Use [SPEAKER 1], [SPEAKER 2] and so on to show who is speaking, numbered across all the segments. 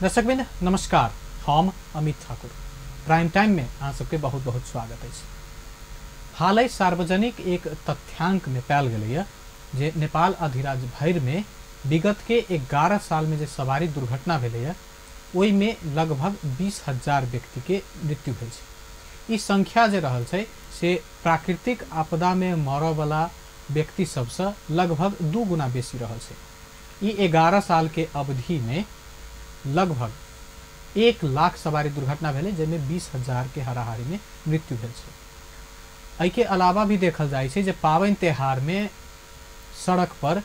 [SPEAKER 1] दर्शकवृंद नमस्कार, हम Amit Thakur prime time में अहाँ सबके बहुत बहुत स्वागत अछि। हालहि सार्वजनिक एक तथ्यांक में पायल गेलैया जे नेपाल अधिराज्य भरि में विगत के 11 साल में जे सवारी दुर्घटना भेलैया ओहिमे लगभग 20,000 व्यक्ति के मृत्यु भेल छै। ई संख्या जे रहल छै से प्राकृतिक आपदा में मरऽवला व्यक्ति सबसँ लगभग 2 गुना बेसी रहल छै। ई 11 साल के अवधि में लगभग 1 लाख सवारी दुर्घटना भेलै जाहिमे 20,000 के हाराहारी में मृत्यु भेल छै। एहिके अलावा भी देखल जाइ छै जे पाबनि त्योहार में सड़क पर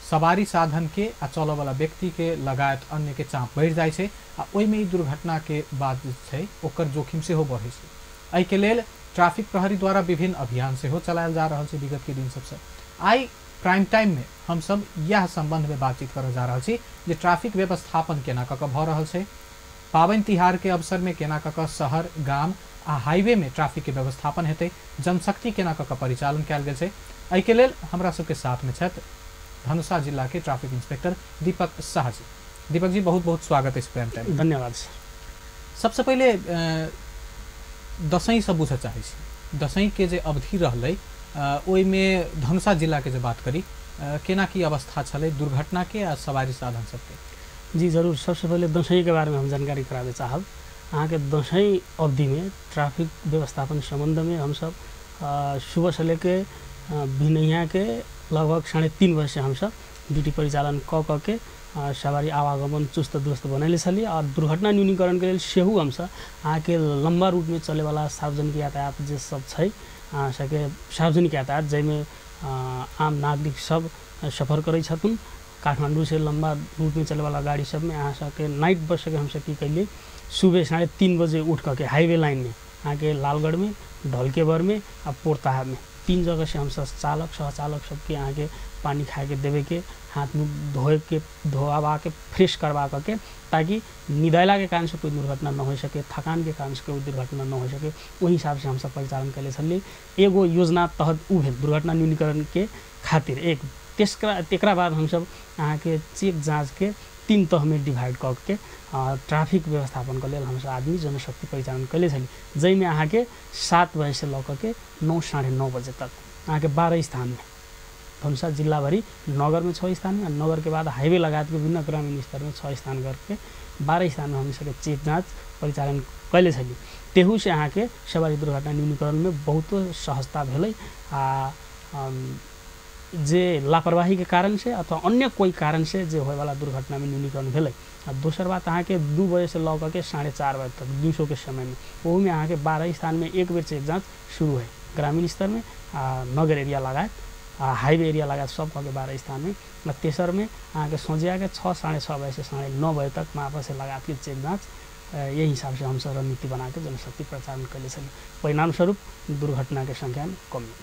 [SPEAKER 1] सवारी साधन के आ चलऽवला व्यक्ति के लगायत अन्य के चाप बढ़ि जाइ छै आ ओहिमे ई दुर्घटना के बाद जे छै ओकर जोखिम सेहो बढ़ै छै। एहिके लेल ट्रैफिक प्रहरी द्वारा विभिन्न अभियान सेहो चलायल जा रहल छै विगत के दिन सबसँ। आइ प्राइम टाइम में हमसब यह संबंध में बातचीत करऽ जा रहल छी जे ट्रैफिक व्यवस्थापन केना कऽ कऽ भऽ रहल छै, पाबनि तिहार के अवसर में केना कऽ कऽ शहर गाम आ हाईवे में ट्रैफिक के व्यवस्थापन हेतै, जनशक्ति केना कऽ कऽ परिचालन कयल गेल छै। एहिके लेल हमरा सबके साथ में छथि धनुषा जिला के ट्रैफिक इंस्पेक्टर दीपक शाह जी। दीपक जी बहुत बहुत स्वागत है प्राइम टाइम।
[SPEAKER 2] धन्यवाद सर।
[SPEAKER 1] सबसे पहले दसैँ से बुझऽ चाहै छी, दसैँ के जे अवधि रहलै ओहिमे धनुषा जिला के जे बात करी केना की अवस्था छलै दुर्घटना के आ सवारी साधन सबके?
[SPEAKER 2] जी जरूर। सबसे पहले दसैँ के बारे में हम जानकारी कराबे चाहब। अहाँके दसैँ अवधि में ट्रैफिक व्यवस्थापन संबंध में हमसब सुबह से लेके भिनैया के लगभग 3:30 बजे से हमसब ड्यूटी परिचालन कऽ के सवारी आवागमन चुस्त दुरुस्त बनैले छलियै। और दुर्घटना न्यूनीकरण के लेल सेहो हमसब अहाँके लम्बा रूट में चलेवाला सार्वजनिक यातायात जे सब छै अहाँ सबके सार्वजनिक यातायात जाहिमे आम नागरिक सब सफर करै छथिन, काठमाडौँ से लम्बा रूट में चलेवाला गाड़ी सब में अहाँ सबके नाइट बस के हमसब की कैलियै, सुबह 3:30 बजे उठ के हाईवे लाइन में अहाँके लालगढ़ में, ढलकेबर में आ पोरताहा में 3 जगह से हमसब चालक सहचालक सबके अहाँके पानी खाए के देवे के, हाथ मुँह धोए के, धोआबा के फ्रेश करवा के, ताकि निदैला के कारण से कोई दुर्घटना न हो सके, थकान के कारण से कोई दुर्घटना न हो सके, ओहि हिसाब से हमसब परिचालन कैले छलियै। एगो योजना तहत उ भेल दुर्घटना न्यूनीकरण के खातिर एक। तेकरा बाद हमसब अहाँके चेक जाँच के 3 तह में डिवाइड कऽ के ट्रैफिक व्यवस्थापन के लेल हमसब आदमी जनशक्ति परिचालन कैले छलियै, जाहिमे अहाँके 7 बजे से लऽ के 9 साढ़े 9 बजे तक अहाँके 12 स्थान में धनुषा जिलाभरि नगर में 6 स्थान में, नगर के बाद हाईवे लगायत के विभिन्न ग्रामीण स्तर में 6 स्थान करके 12 स्थान में हम सबके चेक जाँच परिचालन कैले छलियै। तेहू से अहाँके सवारी दुर्घटना न्यूनीकरण में बहुतो सहजता भेलै। आ जे लापरवाही के कारण से अथवा अन्य कोई कारण से जे होयवाला दुर्घटना में न्यूनीकरण भेलै। आ दोसर बात अहाँके 2 बजे से लऽ के 4:30 बजे तक दिउँसो के समय में ओहूमे अहाँके 12 स्थान में एक बेर चेक जाँच शुरू है, ग्रामीण स्तर में आ नगर एरिया लगायत आ हाईवे एरिया लगायत सब कऽ के 12 स्थान में। आ तेसर में अहाँके सौझिया के 6 साढ़े 6 बजे से 9:30 बजे तक मापा से लगायत के चेक जाँच। यही हिसाब से हमसब रणनीति बना के जनशक्ति प्रचारण कैले छलियै। परिणामस्वरूप दुर्घटना के संख्या में कमी।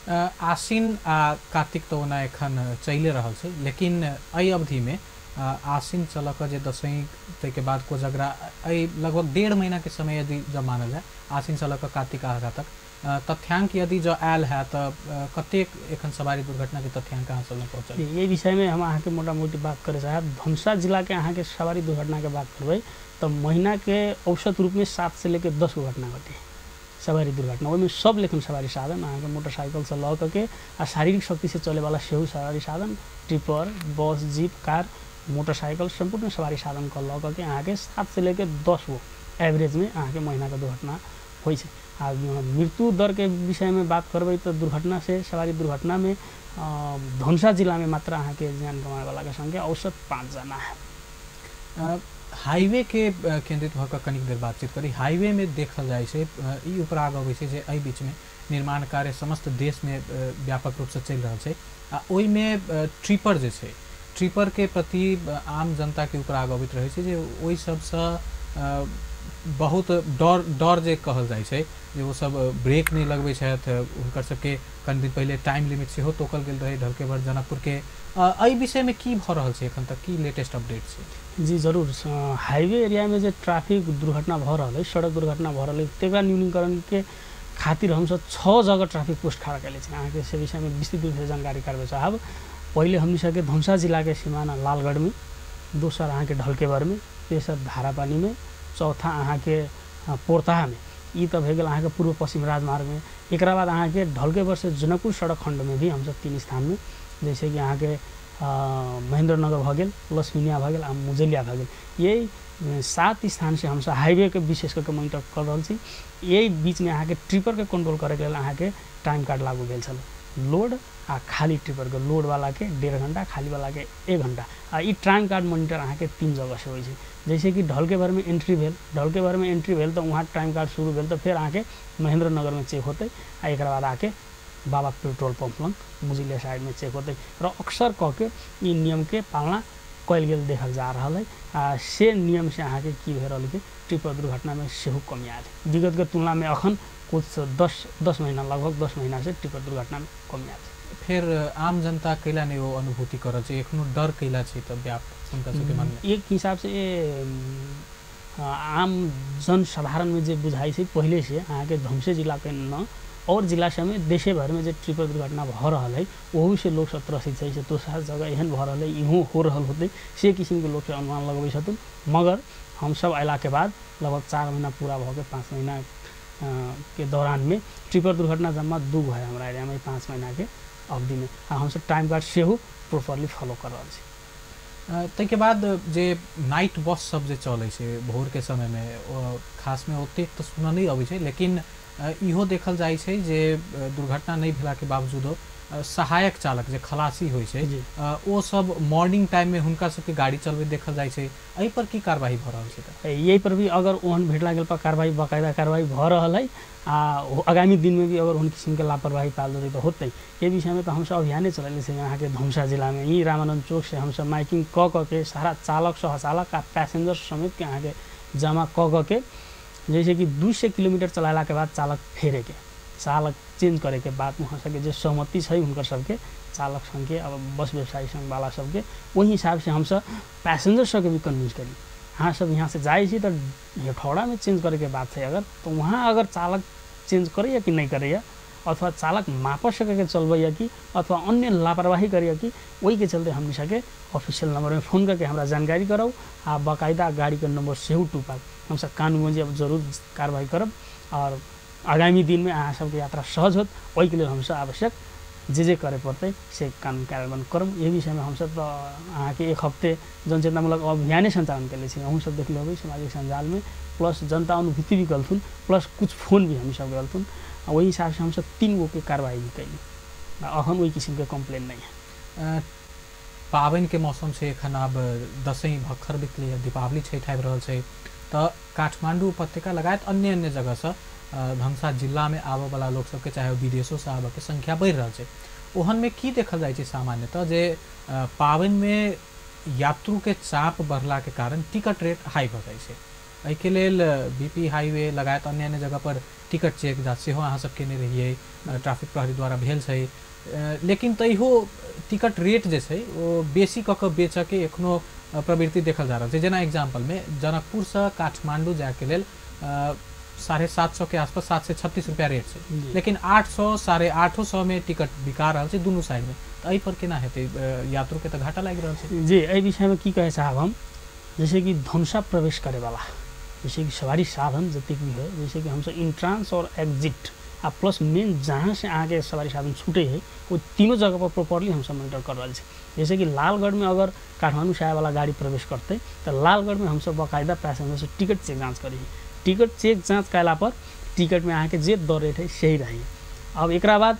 [SPEAKER 1] आश्विन आ कार्तिक तऽ ओना एखन चलिए रहल छै, लेकिन एहि अवधि में आश्विन से लऽ कऽ जे दसैँ ताहिके बाद कोजगरा, एहि लगभग 1.5 महीना के समय यदि जब मानल जाय आश्विन से लऽ कऽ कार्तिक आगा तक तथ्यांक यदि जँ आयल है तऽ कतेक एखन सवारी दुर्घटना के तथ्यांक अहाँ सब लग पहुँचल?
[SPEAKER 2] ये विषय में हम अहाँके मोटा मोटी बात करे चाहब। धनुषा जिला के अहाँके सवारी दुर्घटना के बात करबै तऽ महीना के औसत रूप में 7 से लेके 10 गो घटना घटे सवारी दुर्घटना। ओहिमे सब लेखन सवारी साधन अहाँके मोटरसाइकिल से लऽ के आ शारीरिक शक्ति से चलेवाला सेहो सवारी साधन, tipper, bus, jeep, car, motorcycle सम्पूर्ण सवारी साधन के लऽ के अहाँके 7 से लेके 10 गो एवरेज में अहाँके महीना के दुर्घटना होइ छै। आ मृत्यु दर के विषय में बात करबै तऽ दुर्घटना से सवारी दुर्घटना में धनुषा जिला में मात्र अहाँके जान गंवाए के संख्या औसत 5 जना है।
[SPEAKER 1] हाईवे के केंद्रित भऽ कऽ कनिक देर बातचीत करी। हाईवे में देखल जाइ छै ई उपराग अबै छै जे एहि बीचमे निर्माण कार्य समस्त देशमे व्यापक रूपसँ चलि रहल छै आ ओहिमे ट्रिपर जे छै ट्रिपर के प्रति आम जनताके उपराग अबैत रहै छै जे ओहि सबसँ बहुत डर डर जे कहल जाइ छै जे ओ सब ब्रेक नहि लगबै छथि, हुनकर सबके कनि दिन पहिले टाइम लिमिट सेहो तोकल गेल रहै ढलकेबर जनकपुर के। एहि विषयमे की भऽ रहल छै एखन तक, की लेटेस्ट अपडेट छै?
[SPEAKER 2] जी जरूर। हाईवे एरिया में जे ट्रैफिक दुर्घटना भऽ रहल है, सड़क दुर्घटना भऽ रहल है, तकरा न्यूनीकरण के खातिर हमसब 6 जगह ट्रैफिक पोस्ट खड़ा कैले छी। अहाँके से विषय में विस्तृत रूप से जानकारी करबै चाहब। पहिले हमनी सबके धनुषा जिला के सीमाना लालगढ़ में दोसर अहाँके ढलकेबरमे, तेसर धारापानीमे, चौथा अहाँके पोरताहामे। ई तऽ भए गेल अहाँके पूर्व पश्चिम राजमार्गमे। एकरा बाद अहाँके ढलकेबर से जनकपुर सड़क खण्डमे भी हमसब 3 स्थानमे, जैसे कि अहाँके महेन्द्रनगर भऽ गेल, लक्ष्मीनिया भऽ गेल आ मुजलिया भऽ गेल, यही 7 स्थानसँ हमसब हाईवेके विशेष कऽ के मोनिटर कऽ रहल छी। यही बीचमे अहाँके ट्रिपरके कंट्रोल करैके लेल अहाँके टाइम कार्ड लागू भेल छल, लोड आ खाली ट्रिपरके, लोडवालाके 1.5 घंटा, खालीवालाके 1 घंटा। आ ई टाइम कार्ड मोनिटर अहाँके 3 जगहसँ होइ छै। जैसे कि ढलकेबरमे एंट्री भेल, ढलकेबरमे एंट्री भेल तऽ वहाँ टाइम कार्ड शुरू भेल, तऽ फेर अहाँके महेन्द्रनगरमे चेक होतै आ एकरा बाद आके बाबा पेट्रोल पंप लग मुजिलिया साइडमे चेक होतै। र अक्सर कऽ के ई नियमके पालना कयल गेल देखल जा रहल है आ से नियमसँ अहाँके की भए रहल कि ट्रिपर दुर्घटनामे सेहो कमी आयल है। विगतके तुलनामे अखन कुछ 10 महीना, लगभग 10 महीनासँ ट्रिपर दुर्घटनामे कमी आयल है।
[SPEAKER 1] फेर आम जनता कैला नहि ओ अनुभूति कर छै, एखनो डर कैला छै तऽ व्याप्त हुनका सबके मनमे?
[SPEAKER 2] एक हिसाबसँ आम जनसाधारणमे जे बुझाइ छै पहिलेसँ अहाँके धनुषे जिलाके न और जिला सबमे देशे भरिमे जे ट्रिपर दुर्घटना भऽ रहल है ओहूसँ लोक सब त्रसित छै, से दोसर जगह एहन भऽ रहल है इहो हो रहल होतै, से किसिमके लोक सब अनुमान लगबै छथिन। मगर हमसब अयलाके बाद लगभग 4 महीना पूरा भऽ के 5 महीना के दौरानमे ट्रिपर दुर्घटना जम्मा 2 गो है हमरा एरियामे 5 महीनाके अवधिमे, आ हमसब टाइम कार्ड सेहो प्रॉपरली फॉलो कर रहल छी।
[SPEAKER 1] ताहिके बाद जे नाइट बस सब जे चलै छै भोरके समयमे, खासमे ओतेक तऽ सुनऽ नहि अबै छै, लेकिन इहो देखल जाइ छै जे दुर्घटना नहि भेलाके बावजूदो सहायक चालक जे खलासी होइ छै ओ सब मॉर्निंग टाइममे हुनका सबके गाड़ी चलबैत देखल जाइ छै। एहि पर की कार्रवाई भऽ रहल छै?
[SPEAKER 2] यही पर भी अगर ओहन भेटला गेल पर कार्रवाई, बाकायदा कार्रवाई भऽ रहल है आ आगामी दिनमे भी अगर ओहन किसिमके लापरवाही पाल देतै तऽ होतै। एहि विषयमे तऽ हमसब अभियाने चलेले छी अहाँके धनुषा जिलामे। ई रामानन्द चौकसँ हमसब माइकिंग कऽ कऽ के सारा चालक सहचालक आ पैसेंजर समेतके अहाँके जमा कऽ कऽ के, जैसे कि 200 किलोमीटर चलेलाके बाद चालक फेरेके, चालक चेंज करैके बाद वहाँ सबके जे सहमति छै हुनकर सबके चालक सङ्घके, अब बस व्यवसायी सङ्घवाला सबके, ओहि हिसाबसँ हमसब पैसेंजर सबके भी कन्विंस करी। अहाँ सब यहाँसँ जाइ छी तऽ हेठौड़ामे चेंज करैके बात छै अगर, तऽ वहाँ अगर चालक चेंज करैया कि नहि करैया, अथवा चालक मापस करके चलबैया कि अथवा अन्य लापरवाही करैया कि, ओहिके चलते हमनी सबके ऑफिशियल नंबरमे फोन करके हमरा जानकारी कराउ आ बाकायदा गाड़ीके नंबर सेहो टुपाउ। हमसब कानून अब जरूर कार्रवाई करब और आगामी दिनमे अहाँ सबके यात्रा सहज होत, ओहिके लेल हमसब आवश्यक जे जे करे पड़तै से कानून कार्यान्वयन करब। एहि विषयमे हमसब तऽ अहाँके 1 हफ्ते जनचेतनामूलक अभियाने सञ्चालन कयले छी, अहूँ सब देखले होबै सामाजिक सञ्जालमे, प्लस जनता अनुभूति भी कलथुन, प्लस कुछ फोन भी हम सब गलथुन, ओहि हिसाबसँ हमसब 3 गो के कार्रवाई भी कैली। अखन ओहि किसिमके कम्प्लेन नहीं है।
[SPEAKER 1] पाबनिके मौसम छै एखन, आब दसैँ भखर बितलै, दीपावली छठि आबि रहल छै, तऽ काठमाण्डू उपत्यका लगायत अन्य अन्य जगहसँ धनुषा जिलामे आबऽवला लोक सबके, चाहे विदेशोसँ आबऽके संख्या बढ़ि रहल छै। ओहनमे की देखल जाइ छै सामान्यतः जे पाबनिमे यात्रुके चाप बढ़लाके कारण टिकट रेट हाई भऽ जाइ छै। एहिके लेल बीपी हाईवे लगायत अन्य अन्य जगह पर टिकट चेक जाँच सेहो अहाँ सब केने रहियै, ट्रैफिक प्रहरी द्वारा भेल छै, लेकिन तैयो टिकट रेट जे छै ओ बेसी कऽ कऽ बेचऽके एखनो प्रवृत्ति देखल जा रहल छै। जेना एग्जाम्पलमे जनकपुरसँ काठमाण्डू जायके लेल 750 के आसपास 736 रुपया रेट छै, लेकिन 800 850 में टिकट बिका रहल छै दुनू साइडमे, तऽ एहि पर केना हेतै? यात्रुके तऽ घाटा लागि रहल छै।
[SPEAKER 2] जी, एहि विषयमे की कहै साहब हम, जैसे कि धनुषा प्रवेश करैवाला जैसे कि सवारी साधन जतेक भी है, जैसे कि हमसब इंट्रांस और एग्जिट आ प्लस मेन जहाँ से अहाँके सवारी साधन छूटे है वो तीनों जगह पर प्रॉपरली हमसब मोनिटर कर रहल छी। जैसे कि लालगढ़मे अगर काठमाण्डू से आएवाला गाड़ी प्रवेश करतै तऽ लालगढ़मे हमसब बाकायदा पैसेंजर से टिकट चेक जाँच करी। टिकट चेक जाँच कयला पर टिकटमे अहाँके जे दर रेट है सही रही। अब एकरा बाद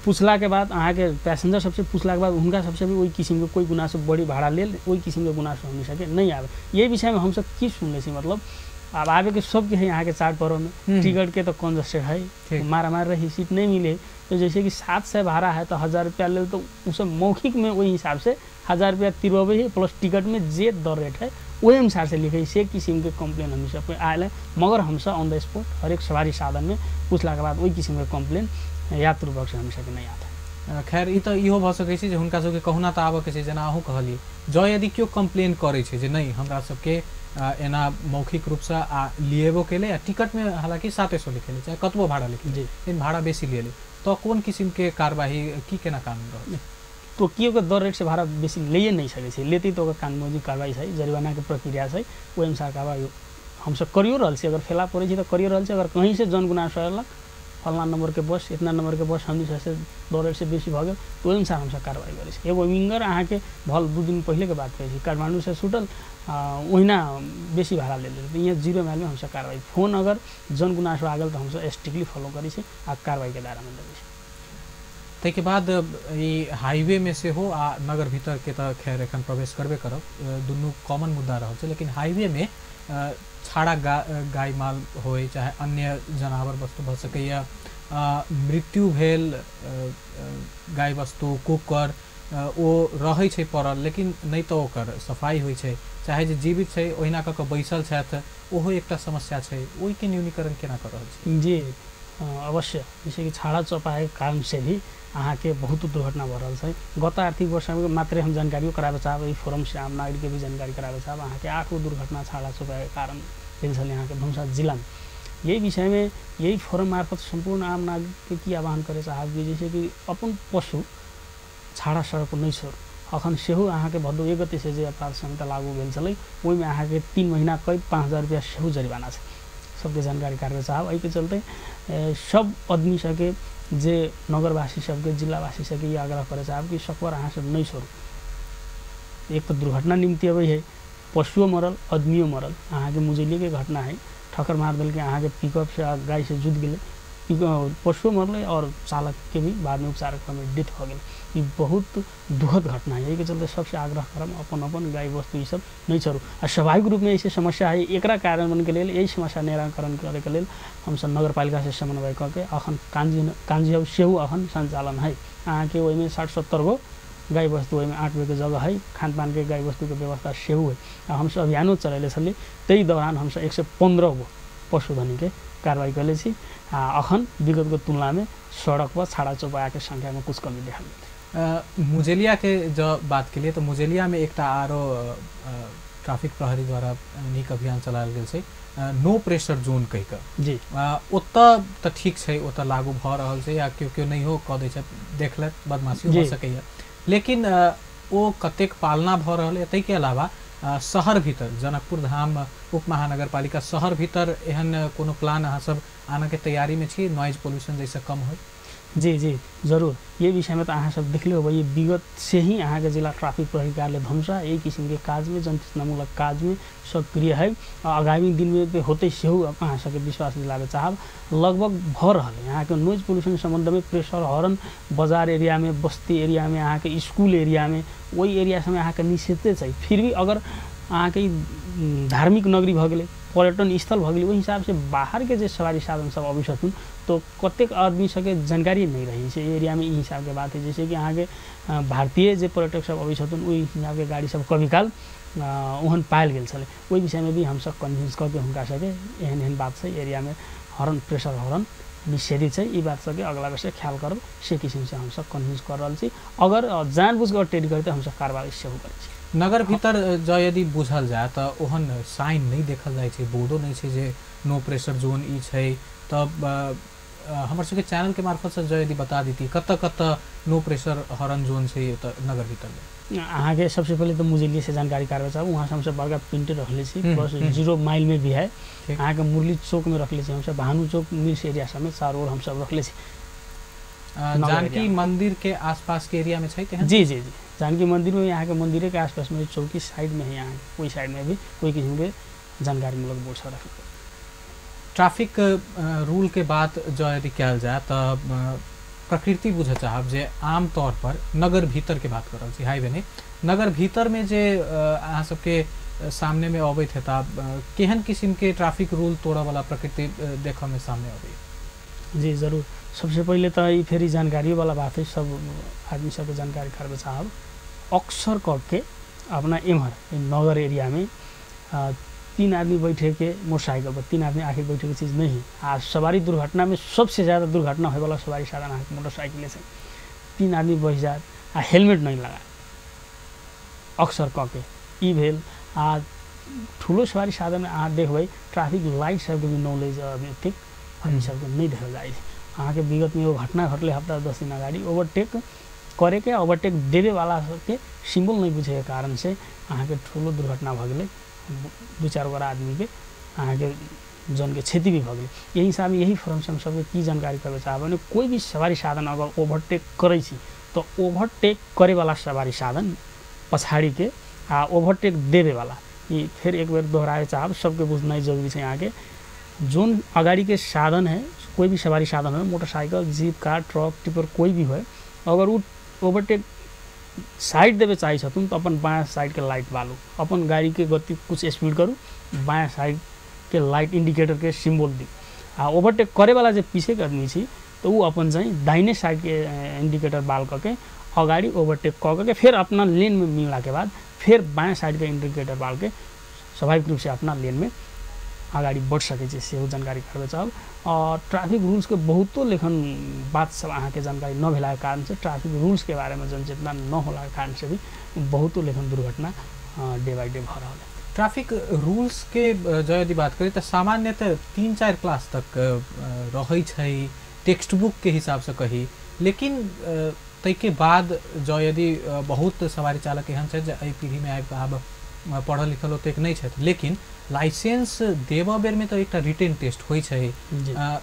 [SPEAKER 2] पूछलाके बाद अहाँके पैसेंजर सबसे पूछलाके बाद हुनका सबसे भी ओहि किसिमके कोइ गुनासो बढी भाड़ा लेल ओहि किसिमके गुनासो हमनी सबके नहीं आवे। यही विषयमे हमसब की सुनले छी, मतलब अब आबे के सबके है यहाँ के चार पर्व में टिकट के तो कंजस्टेड है, मारा मार रही सीट नहीं मिले, तो जैसे कि 700 भाड़ा है तो 1000 रुपया ले तो सब मौखिक में वही हिसाब से 1000 रुपया तिरबे है, प्लस टिकट में जे दर रेट है वही अनुसार से लिखे से किसिम के कम्प्लेन हम सबके आयल है। मगर हमसब ऑन the spot हरेक सवारी साधन में पूछला के बाद वही किसिम के कम्प्लेन यात्रु पक्ष हम सबके नहीं आता।
[SPEAKER 1] खैर ई तऽ इहो भऽ सकै छै जे हुनका सबके कहुना तऽ आबऽके छै, जेना अहूँ कहलियै जँ यदि केओ कम्प्लेन करै छै जे नहि हमरा सबके एना मौखिक रूपसँ आ लिएबो केलै आ टिकटमे हालाँकि 700 लिखेलै चाहे कतबो भाड़ा लिखेलै लेकिन भाड़ा बेसी लिएलै, तऽ कोन किसिमके कार्यवाही की केना कानून रहल?
[SPEAKER 2] तोकियोके दर रेटसँ भाड़ा बेसी लैए नहि सकै छै, लेतै तऽ ओकर कानूनी कार्रवाई छै, जरिमानाके प्रक्रिया छै, ओहि अनुसार कार्रवाई हमसब करियो रहल छी। अगर फेला पड़ै छै तऽ करियो रहल छी। अगर कहीँसँ जनगुनासो अयलक फल्लाँ नम्बरके बस, इतना नम्बरके बस हमनी सबसँ दर रेटसँ बेसी भऽ गेल, तऽ ओहि अनुसार हमसब कार्रवाई करै छी। एगो विंगर अहाँके भल 2 दिन पहिलेके बात कहै छी, काठमाण्डूसँ छूटल ओहिना बेसी भाड़ा ले लेलक, यहाँ 0 माइलमे हमसब कार्रवाई, फोन अगर जनगुनासो आ गेल तऽ हमसब स्ट्रिक्टली फॉलो करै छी आ कार्रवाईके दायरामे देबै छी।
[SPEAKER 1] ताहिके बाद ई हाईवे में सेहो आ नगर भीतरके तऽ खैर एखन प्रवेश करबे करब, दुनू कॉमन मुद्दा रहल छै, लेकिन हाईवे में छाड़ा गाय माल होय चाहे अन्य जनावर वस्तु भऽ सकैए, मृत्यु भेल गाय वस्तु कुकर ओ रहै छै पड़ल, लेकिन नहि तऽ ओकर सफाइ होइ छै, चाहे जे जीवित छै ओहिना कऽ कऽ बैसल छथि, ओहो एकटा समस्या छै, ओहिके न्यूनीकरण केना कऽ रहल छी?
[SPEAKER 2] जी अवश्य, जैसे कि छाड़ा चौपाके कारण से भी अहाँके बहुत दुर्घटना भऽ रहल छै। गत आर्थिक वर्षमे मात्रै हम जानकारियो कराबे चाहब, एहि फोरमसँ आम नागरिकके भी जानकारी कराबे चाहब, अहाँके 8 गो दुर्घटना छाड़ा चौपाके कारण भेल छलै अहाँके धनुषा जिलामे। यही विषयमे यही फोरम मार्फत सम्पूर्ण आम नागरिकके की आह्वान करे चाहब कि जैसे कि अपन पशु छाड़ा सड़क पर नहि छोड़ू। अखन सेहो अहाँके भदौ 1 गतेसँ जे अपराध संहिता लागू भेल छलै ओहिमे अहाँके 3 महीना कैद 5000 रुपैआ सेहो जरिमाना छै। सबके जानकारी कराबे चाहब। एहिके चलते सब आदमी सबके जे नगरवासी सबके जिलावासी सबके ई आग्रह करे चाहब कि सकबर अहाँ सब नहि छोड़ू। एक तऽ दुर्घटना निम्ति अबै है, पशुओ मरल आदमियो मरल। अहाँके मुजैलीके घटना है, ठक्कर मार देलकै अहाँके पिकअप से गाय से जुति गेलै, पशुओ मरलै और चालक के भी बादमे उपचार क्रममे डेथ भऽ गेलै। ई बहुत दुखद घटना है। एहिके चलते सबसे आग्रह करब अपन अपन गाय वस्तु ई सब नहि छोड़ू। आ स्वाभाविक रूपमे ऐसे समस्या है, एकरा कार्यान्वयनके लेल यही समस्या निराकरण करैके लेल हमसब नगरपालिकासँ समन्वय कऽ के अखन कान्जी हाउस सेहो अखन सञ्चालन है। अहाँके ओहिमे 60-70 गो गाय वस्तु ओहिमे आँटबैके जगह है, खानपानके गाय वस्तुके व्यवस्था सेहो है। आ हमसब अभियानो चलेले छलियै, ताहि दौरान हमसब 115 गो पशुधनीके कार्रवाई कयले छी। आ अखन विगतको तुलनामे सड़क पर छाड़ा चौपायाके संख्यामे कुछ कमी देखल गेल।
[SPEAKER 1] मुजेलिया के जब बात के लिए तो मुजेलिया में एकटा आरो ट्रैफिक प्रहरी द्वारा नीक अभियान चलायल गेल छै, नो प्रेशर जोन कहि कऽ।
[SPEAKER 2] जी
[SPEAKER 1] ओतऽ तऽ ठीक छै, ओतऽ लागू भऽ रहल छै या केओ केओ नहियो कऽ दै छै, देखलक बदमाशियो भऽ सकैए, लेकिन ओ कतेक पालना भऽ रहल है। ताहिके अलावा शहर भीतर जनकपुर धाम उप महानगरपालिका शहर भीतर एहन कोनो प्लान अहाँ सब आनऽके तैयारीमे छी नॉइज पोल्यूशन जैसे कम हो?
[SPEAKER 2] जी जी जरूर, ये विषयमे तऽ अहाँ सब देखले होबै, ये विगत से ही अहाँके जिला ट्रैफिक प्रहरी कार्यालय धनुषा एहि किसिमके काजमे जनचेतनामूलक काजमे सक्रिय है। आगामी दिनमे होतै सेहो अहाँ सबके विश्वास दिलाबे चाहब। लगभग भऽ रहल है अहाँके नॉइज पोल्यूशन सम्बन्धमे प्रेशर हॉर्न बजार एरियामे, बस्ती एरियामे, अहाँके स्कूल एरियामे, ओहि एरिया सबमे अहाँके निषेधे छै। फिर भी अगर अहाँके धार्मिक नगरी भऽ गेलै, पर्यटन स्थल भऽ गेलै, ओहि हिसाबसँ बाहरके जे सवारी साधन सब अबै छथिन तो कतेक आदमी सबके जानकारी नहि रहै छै एरियामे। ई हिसाबके बात है, जैसे कि अहाँके भारतीय जे पर्यटक सब अबै छथिन ओहि हिसाबके गाड़ी सब कभी काल ओहन पायल गेल छलै। ओहि विषयमे भी हमसब कन्भिन्स कऽ के हुनका सबके एहन एहन बात छै, एरियामे हॉर्न प्रेशर हॉर्न निषेधित छै, ई बात सबके अगला बेर ख्याल करब, से किसिमसँ हमसब कन्भिन्स कऽ रहल छी। अगर जानबूझ कऽ टेढ़ करी तऽ हमसब कार्रवाई सेहो करै छी।
[SPEAKER 1] नगर भीतर जँ यदि बुझल जाय तऽ ओहन साइन नहि देखल जाइ छै, बोर्डो नहि छै जे नो प्रेशर जोन ई छै, तब हमर सबके चैनलके मार्फतसँ जँ यदि बता देती कतऽ कतऽ नो प्रेशर हॉर्न जोन छै तऽ नगर भीतरमे?
[SPEAKER 2] अहाँके सबसे पहिले तऽ मुजैलीसँ जानकारी कराबै चाहब, वहाँ हमसब बड़का प्रिंटर रखले छी, प्लस 0 माइलमे भी है, अहाँके मुरली चौकमे रखले छी हमसब, भानु चौक मिल्स एरिया सबमे चारू ओर हमसब रखले छी।
[SPEAKER 1] जानकी मंदिर के आसपास के एरिया में छै?
[SPEAKER 2] जी जी जी, जानकी मंदिर में यहाँ के मंदिर के आसपास में चौकी साइड में है, यहाँ ओहि साइड में भी कोई किस्म के जानकारी मूलक बोर्ड सब रखल।
[SPEAKER 1] ट्रैफिक रूल के बात जँ यदि कयल जाय तऽ प्रकृति बुझऽ चाहब जे आम तौर पर नगर भीतर के बात कर रहल छी, हाईवे नहि, नगर भीतर में जे अहाँ सबके सामने में अबैत हेता केहन किस्म के ट्रैफिक रूल तोड़ऽ वाला प्रकृति देखऽ में सामने अबैया?
[SPEAKER 2] जी जरूर, सबसे पहिले तऽ ई फेर जानकारियो वाला बात है, सब आदमी सबके जानकारी करबे चाहब। अक्सर करके अपना एम्हर नगर एरियामे 3 आदमी बैठे के मोटरसाइकिल पर 3 आदमी आखिर बैठे के चीज़ नहीं है। आ सवारी दुर्घटना में सबसे ज़्यादा दुर्घटना होने वाला सवारी साधन अहाँके मोटरसाइकिले से 3 आदमी बैठ जाए आ हेलमेट नहीं लगाए अक्सर कऽ के ई भेल। आ ठूलो सवारी साधन में अहाँ देखबै ट्रैफिक लाइट सबके भी नॉलेज एतेक आदमी सबके नहीं देखल जाइ छै। अहाँके विगतमे एगो घटना घटलै हप्ता 10 दिन अगाडि, ओवरटेक करे के ओवरटेक देवे वाला सबके सिंबल नहीं बुझे के कारण से अहाँके ठुलो दुर्घटना भऽ गेलै, 2-4 गोरा आदमी के अहाँके जन के क्षति भी भऽ गेलै। यही हिसाब यही फॉर्म से हम सबके की जानकारी करबै चाहब ने, कोई भी सवारी साधन अगर ओवरटेक करै छी तो ओवरटेक करे वाला सवारी साधन पछाड़ी के आ ओवरटेक देवे वाला, ई फेर एक बेर दोहराए चाहब, सबके बुझनाइ जरूरी छै। अहाँके जोन अगाड़ी के साधन है, कोई भी सवारी साधन हो, motorcycle, jeep, car, truck, tipper कोई भी हो, अगर उ ओवरटेक साइड देवे चाहै छथुन तो अपन बायाँ साइड के लाइट बालू, अपन गाड़ी के गति कुछ स्पीड करू, बायाँ साइड के लाइट इंडिकेटर के सिम्बोल दी। आ ओवरटेक करे वाला जे पीछे के आदमी छी तो उ अपन चाहिँ दाहिने साइड के इंडिकेटर बाल कऽ के अगाडि ओवरटेक कऽ के फेर अपना लेन में मिलला के बाद फेर बायाँ साइड के इंडिकेटर बाल के स्वाभाविक रूप से अपना लेन में अगाडि बढ़ सकै छै, सेहो जानकारी करबै चाहब। और ट्रैफिक रूल्स के बहुतो लेखन बात सब अहाँके जानकारी न भेलाके कारण से, ट्रैफिक रूल्स के बारे में जनचेतना न होला के कारण से भी बहुतो लेखन दुर्घटना डे बाई डे भऽ रहल है।
[SPEAKER 1] ट्रैफिक रूल्स के जँ यदि बात करी तऽ सामान्यतः 3-4 क्लास तक रहै छै टेक्स्ट बुक के हिसाबसँ कही, लेकिन ताहिके बाद जँ यदि बहुत सवारी चालक एहन छथि जे एहि पीढ़ीमे आबि कऽ आब पढ़ल लिखल ओतेक नहि छथि, लेकिन लाइसेंस देबऽ बेरमे तऽ एकटा रिटेन टेस्ट होइ छै,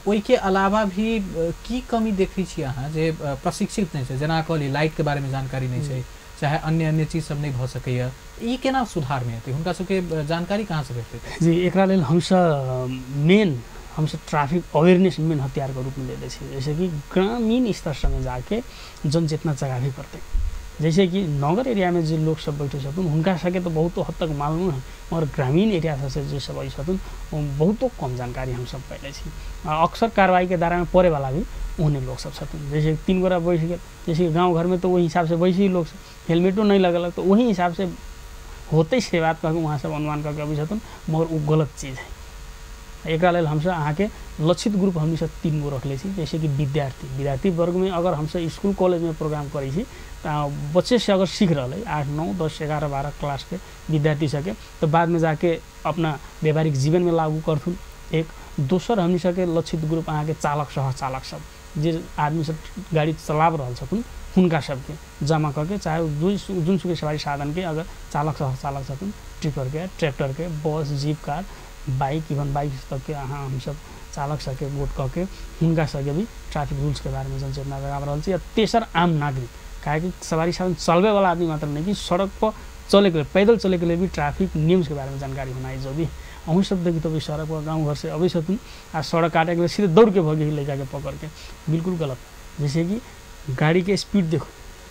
[SPEAKER 1] ओहिके अलावा भी की कमी देखै छी अहाँ जे प्रशिक्षित नहि छै, जेना कहली लाइटके बारेमे जानकारी नहि छै, चाहे अन्य अन्य चीज सब नहि भऽ सकैए, ई केना सुधारमे हेतै, हुनका सबके जानकारी कहाँसँ भेटतै?
[SPEAKER 2] जी, एकरा लेल हमसब मेन हमसब ट्रैफिक अवेयरनेस मेन हथियारके रूपमे लेले छी। जैसे कि ग्रामीण स्तर सबमे जाके जनचेतना जगाबे पड़तै। जैसे कि नगर एरियामे जे लोक सब बैठे छथुन हुनका सबके तऽ बहुतो हद तक मालूम है, मगर ग्रामीण एरिया सबसे जे सब अबै छथुन बहुतो कम जानकारी हमसब पयले छी। अक्सर कार्रवाईके दायरामे पड़ेवाला भी ओहने लोक सब छथुन। जैसे 3 गोरा बैठ गेल, जैसे गाँव घरमे तऽ ओहि हिसाबसँ बैसी लोक सब, हेलमेटो नहि लगेलक तऽ ओही हिसाबसँ होतै से बात कऽ के वहाँ सब अनुमान कऽ के अबै छथुन, मगर ओ गलत चीज है। एकरा लेल हमसब अहाँके लक्षित ग्रुप हमनी सब 3 गो रखले छी। जैसे कि विद्यार्थी वर्गमे अगर हमसब स्कूल कॉलेजमे प्रोग्राम करै छी तऽ बच्चे से अगर सीख रहल है 8, 9, 10, 11, 12 क्लासके विद्यार्थी सबके, तऽ बादमे जाके अपना व्यवहारिक जीवनमे लागू करथुन। एक दोसर हमनी सबके लक्षित ग्रुप अहाँके चालक सहचालक सब, जे आदमी सब गाड़ी चलाब रहल छथुन हुनका सबके जमा कऽ के, चाहे जुनसुकै सवारी साधनके अगर चालक सहचालक छथुन, टिपरके, ट्रैक्टरके, bus, jeep, car, bike, even bike तकके अहाँ हमसब चालक सबके गोट कऽ के हुनका सबके भी ट्रैफिक रूल्सके बारेमे जनचेतना जगाबि रहल छी। आ तेसर आम नागरिक, काहेकि सवारी साधन चलबैवला आदमी मात्र नहि कि सड़क पर चलैके लेल, पैदल चलैके लेल भी ट्रैफिक नियम्सके बारेमे जानकारी होनाइ जरूरी। अहूँ सब देखित होबै सड़क पर गाँव घरसँ अबै छथिन आ सड़क काटैके लेल सीधे दौड़के भऽ गेल लड़काके पकड़के, बिल्कुल गलत। जैसे कि गाड़ीके स्पीड देखू,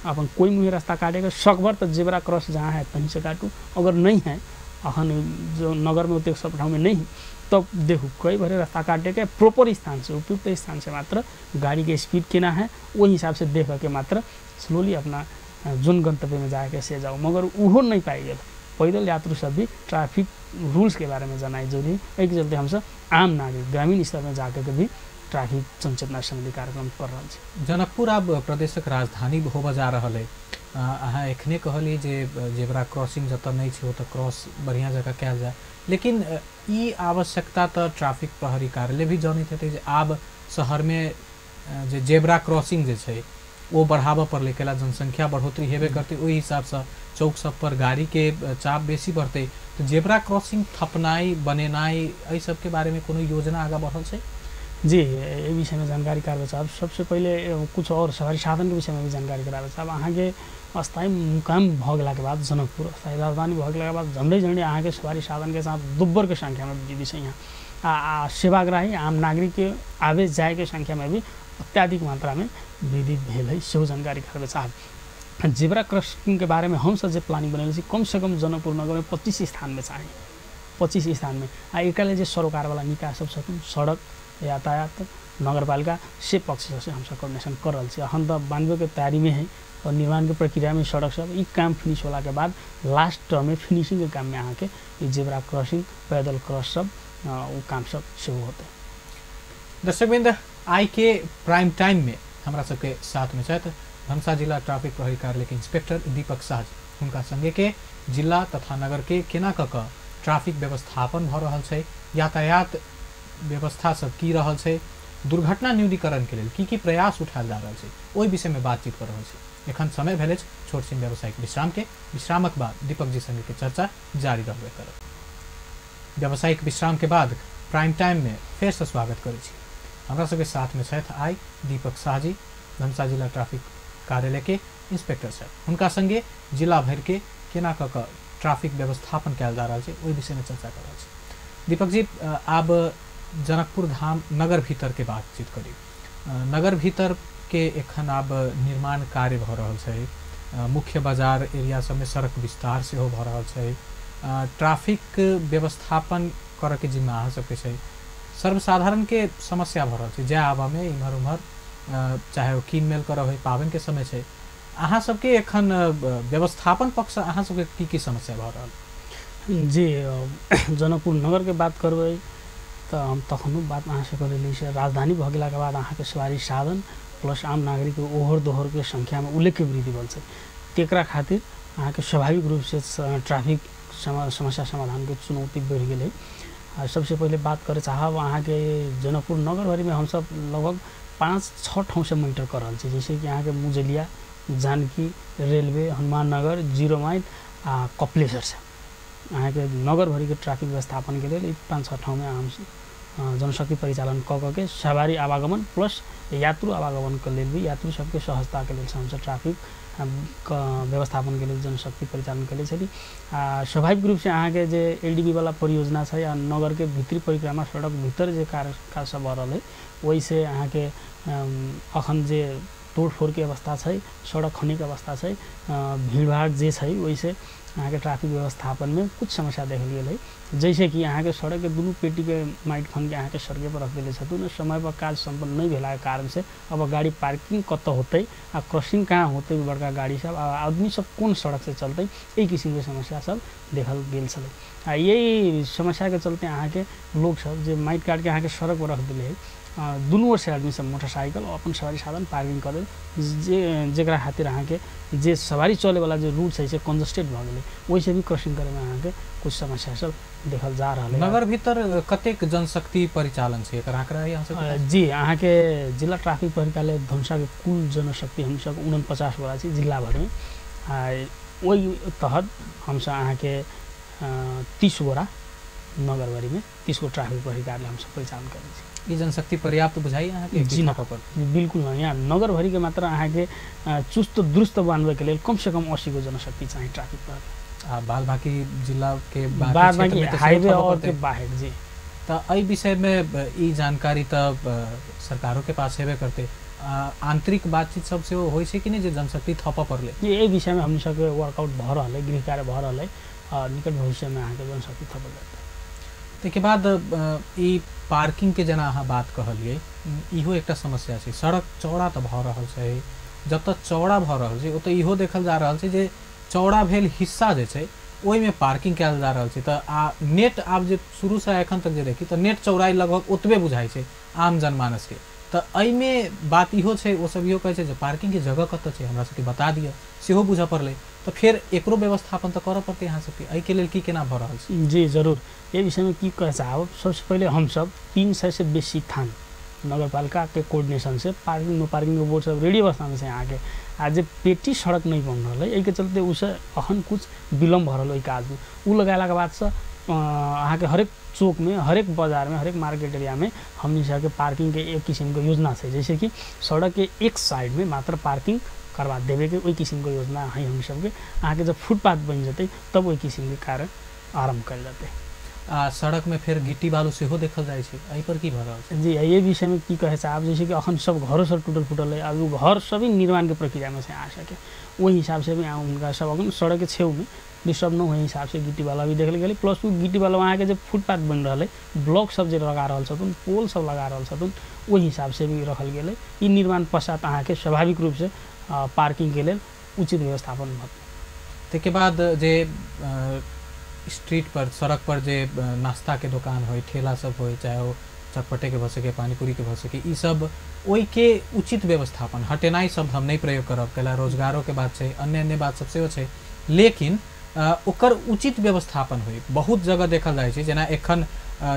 [SPEAKER 2] अपन कोई मुँहे रास्ता काटेके सकभर तऽ जेब्रा क्रॉस जहाँ है तहीं से काटू, अगर नहीं है अखन जो नगरमे ओतेक सब ठाममे नहीं है तब देखू कई भरे रास्ता काटेके प्रॉपर स्थान से, उपयुक्त स्थान से मात्र गाड़ीके स्पीड केना है ओहि हिसाबसँ देख के मात्र स्लोली अपना जोन गंतव्यमे जाके से जाउ। मगर उहो नहीं पाइ गेल, पैदल यात्रु सब भी ट्रैफिक रूल्सके बारेमे जनाइ जरूरी। एहिके चलते हमसब आम नागरिक ग्रामीण स्तरमे जाके भी ट्रैफिक जनचेतना सम्बन्धी कार्यक्रम कर रहल छी।
[SPEAKER 1] जनकपुर आब प्रदेशक राजधानी होबऽ जा रहल है, अहाँ एखने कहली जे जेब्रा क्रॉसिंग जतऽ नहि छै ओतऽ क्रॉस बढ़िआँ जकाँ कयल जाय, लेकिन ई आवश्यकता तऽ ट्रैफिक प्रहरी कार्यालय भी जनैत हेतै जे आब शहरमे जे जेब्रा क्रॉसिंग जे छै ओ बढ़ाबऽ पड़लै, कैला जनसंख्या बढ़ोतरी हेबे करतै, ओहि हिसाबसँ चौक सब पर गाड़ीके चाप बेसी बढ़तै, तऽ जेब्रा क्रॉसिंग थपनाइ बनेनाइ एहि सबके बारेमे कोनो योजना आगाँ बढ़ल छै?
[SPEAKER 2] जी, एहि विषयमे जानकारी कराबै चाहब। सबसे पहिले कुछ और सवारी साधनके विषयमे भी जानकारी कराबै चाहब। अहाँके अस्थायी मुकाम भऽ गेलाके बाद, जनकपुर अस्थायी राजधानी भऽ गेलाके बाद झन्डै झन्डै अहाँके सवारी साधनके साथ दुब्बरके संख्यामे वृद्धि छै यहाँ। आ सेवाग्राही आम नागरिकके आबे जायके संख्यामे भी अत्याधिक मात्रामे वृद्धि भेल है, सेहो जानकारी कराबै चाहब। जेब्रा क्रॉसिंगके बारेमे हमसब जे प्लानिंग बनेले छी कमसँ कम जनकपुर नगरमे 25 स्थानमे चाही, 25 स्थानमे। आ एकरा लेल जे सरोकारवाला निकाय सब छथिन, सड़क यातायात नगरपालिका से पक्षसँ हमसब कोर्डिनेशन कर रहल छी। अखन तऽ बान्हबैके तैयारीमे है और निर्माणके प्रक्रियामे सड़क सब, ई काम फिनिश होलाके बाद लास्ट टर्ममे फिनिशिङके काममे अहाँके ई जेब्रा क्रॉसिंग, पैदल क्रॉस सब ओ काम सब सेहो होतै।
[SPEAKER 1] दर्शकवृन्द, आइ के प्राइम टाइम में हमरा सबके साथ में छथि धनुषा जिला ट्रैफिक प्रहरी कार्यालय के इंस्पेक्टर दीपक शाह जी। हुनका संगे के जिला तथा नगर के केना कऽ कऽ ट्रैफिक व्यवस्थापन भऽ रहल छै, यातायात व्यवस्था सब की रहल छै, दुर्घटना न्यूनीकरण के लेल की की प्रयास उठायल जा रहल छै, ओहि विषय में बातचीत कर रहल छी। एखन समय भेल अछि छोट छिन व्यावसायिक विश्राम के। विश्रामक बाद दीपक जी संगे के चर्चा जारी रहबे करत। व्यावसायिक विश्राम के बाद प्राइम टाइम में फेर से स्वागत करै छी। हमरा सबके साथ में छथि आइ दीपक शाह जी, धनुषा जिला ट्रैफिक कार्यालय के इंस्पेक्टर छथि। हुनका संगे जिला भरि के केना कऽ कऽ ट्रैफिक व्यवस्थापन कयल जा रहल छै ओहि विषय में चर्चा कर रहल छी। दीपक जी, आब जनकपुर धाम नगर भीतर के बातचीत करी। नगर भीतर के एखन आब निर्माण कार्य भऽ रहल छै, मुख्य बाजार एरिया सबमे सड़क विस्तार सेहो भऽ रहल छै, ट्रैफिक व्यवस्थापन करऽ के जिम्मा अहाँ सबके छै। सर्वसाधारण के समस्या भऽ रहल छै जाय आबऽमे इम्हर उम्हर, चाहे ओ कीन मेल करऽ होइ, पाबनि के समय छै। अहाँ सबके एखन व्यवस्थापन पक्ष अहाँ सबके की की समस्या भऽ रहल?
[SPEAKER 2] जी, जनकपुर नगर के बात करबै तऽ हम तखनो बात अहाँसँ करेली से राजधानी भऽ गेलाके बाद अहाँके सवारी साधन प्लस आम नागरिक ओहर दोहरके संख्यामे उल्लेख्य वृद्धि भेल छै। तेकरा खातिर अहाँके स्वाभाविक रूपसँ ट्रैफिक समस्या समाधानके चुनौती बढ़ि गेलै। आ सबसे पहिले बात करे चाहब अहाँके जनकपुर नगर भरिमे हमसब लगभग 5-6 ठाउँसँ मोनिटर कर रहल छी, जैसे कि अहाँके मुजलिया, Janaki, railway, Hanuman Nagar, zero mile आ कपिलेश्वर से अहाँके नगर भरिके ट्रैफिक व्यवस्थापनके लेल 5-6 ठाउँमे हम जनशक्ति परिचालन कऽ के सवारी आवागमन प्लस यात्रु आवागमनके लेल भी यात्रु सबके सहजताके लेल हमसब ट्रैफिक व्यवस्थापनके लेल जनशक्ति परिचालन कयले छली। आ स्वाभाविक रूपसँ अहाँके जे एलडीबी वाला परियोजना छै आ नगरके भित्री परिक्रमा सड़क भीतर जे कार्य सब भऽ रहल है ओहिसँ अहाँके अखन जे तोड़फोड़के अवस्था छै, सड़क खनेके अवस्था छै, भीड़भाड़ जे छै ओहिसँ अहाँके ट्रैफिक व्यवस्थापनमे कुछ समस्या देखल गेल है। जैसे कि अहाँके सड़कके दुनू पेटीके माटि खनके अहाँके सड़के पर रख देले छथुन, समय पर काज सम्पन्न नहि भेलाके कारणसँ अब गाड़ी पार्किंग कतऽ होतै आ क्रॉसिंग कहाँ होतै बड़का गाड़ी सब आ आदमी सब कोन सड़क से चलतै, एहि किसिमके समस्या सब देखल गेल छलै। आ यही समस्याके चलते अहाँके लोक सब जे माटि काटिके अहाँके सड़क पर रख देले है, दुनू ओर से आदमी सब मोटरसाइकिल और अपन सवारी साधन पार्किंग कर जे जकरा खातिर अहाँके जे सवारी चलेवाला जे रूट छै से कंजस्टेड भऽ गेलै, ओहिसँ भी क्रॉसिंग करैमे अहाँके कुछ समस्या सब देखल जा रहल है।
[SPEAKER 1] नगर भीतर कतेक जनशक्ति परिचालन छै एकर आंकड़ा है अहाँ सबके?
[SPEAKER 2] जी, अहाँके जिला ट्रैफिक प्रहरी धनुषाके कुल जनशक्ति हमसब 49 गोटा छी जिला भरिमे। आ ओहि तहत हमसब अहाँके 30 गोटा नगर भरिमे 30 गो ट्रैफिक प्रहरी कार्यालय हमसब परिचालन करै छी।
[SPEAKER 1] ई जनशक्ति पर्याप्त बुझाइ अहाँके?
[SPEAKER 2] जी ना, बिल्कुल नहीं। यहाँ नगर भरिके मात्र अहाँके चुस्त दुरुस्त बनबैके लेल कमसँ कम 80 गो जनशक्ति चाही ट्रैफिक पर।
[SPEAKER 1] आ बाद बाकी जिला के
[SPEAKER 2] बाद बाकी हाईवे और के बाहर जी।
[SPEAKER 1] तऽ एहि विषयमे ई जानकारी तऽ सरकारों के पास हेबे करते, आंतरिक बातचीत सब सेहो होइ छै कि नहि जे जनशक्ति थपऽ पड़लै?
[SPEAKER 2] जी, एहि विषयमे हमनी सबके वर्कआउट भऽ रहल है, गृह कार्य भऽ रहल है आ निकट भविष्यमे अहाँके जनशक्ति थपल जेतै।
[SPEAKER 1] ताहिके बाद ई पार्किंग के जेना अहाँ बात कहलियै, इहो एकटा समस्या छै। सड़क चौड़ा तऽ भऽ रहल छै, जतऽ चौड़ा भऽ रहल छै ओतऽ इहो देखल जा रहल छै जे चौड़ा भेल हिस्सा जे छै ओहिमे पार्किंग कयल जा रहल छै। तऽ आ नेट आब जे शुरूसँ एखन तक जे देखी तऽ नेट चौड़ाइ लगभग ओतबे बुझाइ छै आम जनमानसके। तऽ एहिमे बात इहो छै, ओसब इहो कहै छै जे पार्किंगके जगह कतऽ छै हमरा सबके बता दिअ, सेहो बुझऽ पड़लै। तऽ फेर एकरो व्यवस्थापन तऽ करऽ पड़तै अहाँ सबके, एहिके लेल की केना भऽ रहल छै?
[SPEAKER 2] जी जरूर, एहि विषयमे की कहऽ चाहब, सबसँ पहिले हमसब 300 से बेसी थान नगरपालिकाके कोर्डिनेशन से पार्किंग नो पार्किंग के बोर्ड सब रेडी अवस्थामे छै अहाँके। आ जे पेटी सड़क नहि बनि रहल है एहिके चलते ओहिसँ अखन कुछ विलम्ब भऽ रहल ओहि काजमे। ओ लगेलाके बादसँ अहाँके हरेक चौकमे, हरेक बाजारमे, हरेक मार्केट एरियामे हमनी सबके पार्किंगके एक किसिमके योजना छै, जैसे कि सड़कके एक साइडमे मात्र पार्किंग करवा देबेके ओहि किसिमके योजना है हमनी सबके। अहाँके जब फुटपाथ बनि जेतै तब ओहि किसिमके कार्य आरम्भ कयल जेतै।
[SPEAKER 1] आ सड़कमे फेर गिट्टी बालू सेहो देखल जाइ छै, एहि पर की भऽ रहल छै?
[SPEAKER 2] जी, एहि विषयमे की कहै चाहब, जैसे कि अखन सब घरो सब टूटल फूटल है, आब ओ घर सभी निर्माणके प्रक्रियामे छै अहाँ सबके, ओहि हिसाबसँ भी हुनका सब अखन सड़कके छेउमे डिस्टर्ब नहि ओहि हिसाबसँ गिट्टी बाला भी देखल गेलै। प्लस ओ गिट्टी बाला अहाँके जे फुटपाथ बनि रहल है, ब्लॉक सब जे लगा रहल छथुन, पोल सब लगा रहल छथुन, ओहि हिसाबसँ भी रखल गेलै। ई निर्माण पश्चात अहाँके स्वाभाविक रूपसँ पार्किंगके लेल उचित व्यवस्थापन भऽ।
[SPEAKER 1] ताहिके बाद जे स्ट्रीट पर सड़क पर जे नाश्ता के दोकान होइ, ठेला सब होइ, चाहे ओ चटपटे के भऽ सके, पानीपुरी के भऽ सके, ई सब ओहिके उचित व्यवस्थापन, हटेनाइ शब्द हम नहि प्रयोग करब, कैला रोजगारो के बात छै, अन्य अन्य बात सब सेहो छै, लेकिन ओकर उचित व्यवस्थापन होइ। बहुत जगह देखल जाइ छै, जेना एखन